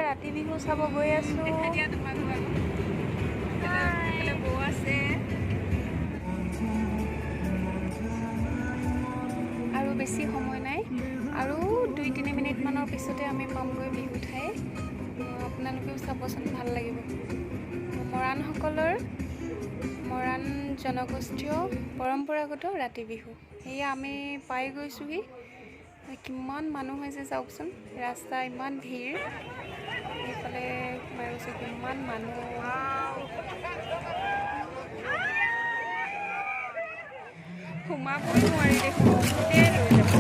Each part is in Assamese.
ৰাতি বিহু চাব গৈ আছো। আৰু বেছি সময় নাই, আৰু 2-3 মিনিটমানৰ পিছতে আমি পামগৈ বিহু ঠাই। আপোনালোকেও চাবচোন, ভাল লাগিব। মৰাণসকলৰ মৰাণ জনগোষ্ঠীয় পৰম্পৰাগত ৰাতি বিহু। সেয়া আমি পাই গৈছোঁহি। কিমান মানুহ হৈছে চাওকচোন, ৰাস্তা ইমান ভিৰ। এইফালে সোমাই গৈছোঁ, কিমান মানুহ। সোমাবই নোৱাৰি দেখোন, বহুতে লৈ যাব।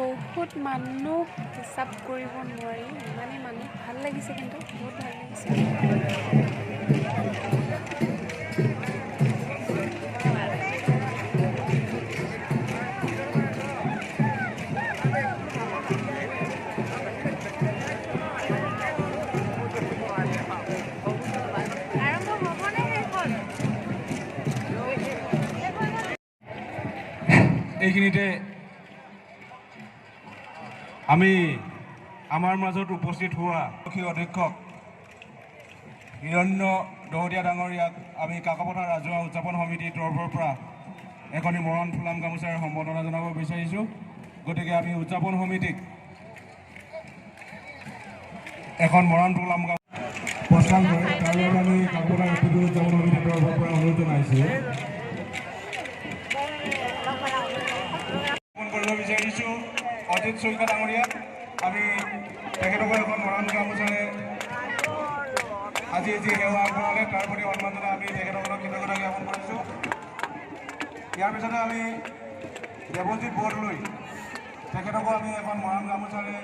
বহুত মানুহ, হিচাপ কৰিব নোৱাৰি, ইমানেই মানুহ। ভাল লাগিছে, কিন্তু বহুত ভাল লাগিছে। এইখিনিতে আমি আমাৰ মাজত উপস্থিত হোৱা আৰক্ষী অধীক্ষক হিৰণ্য দহতীয়া ডাঙৰীয়াক আমি কাকপথাৰ ৰাজহুৱা উদযাপন সমিতিৰ তৰফৰ পৰা এখনি মৰণ ফুলাম গামোচাৰে সম্বৰ্ধনা জনাব বিচাৰিছোঁ। গতিকে আমি উদযাপন সমিতিক এখন মৰণ ফুলাম প্ৰস্থান কৰে, তাৰ বাবে আমি কাকপথাৰ ৰাতিপুৱা উদযাপন সমিতিৰ তৰফৰ পৰা অনুৰোধ জনাইছোঁ। কৰিব বিচাৰিছোঁ অজিত শইকীয়া ডাঙৰীয়াক আমি তেখেতকো এখন মৰাণ গামোচাৰে আজি যি সেৱা আগবঢ়ালে তাৰ প্ৰতি সন্মান জনাই আমি তেখেতসকলক কৃতজ্ঞতা জ্ঞাপন কৰিছোঁ। ইয়াৰ পিছতে আমি দেৱজিৎ বৰদলৈ তেখেতকো আমি এখন মৰাণ গামোচাৰে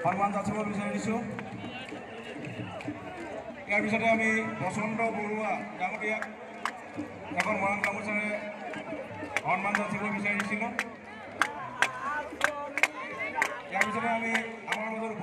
সন্মান যাচিব বিচাৰিছোঁ। ইয়াৰ পিছতে আমি বসন্ত বৰুৱা ডাঙৰীয়াক এখন মৰাণ গামোচাৰে সন্মান যাচিব বিচাৰিছিলোঁ। ইয়াৰ পিছতে আমি আমাৰ মাজত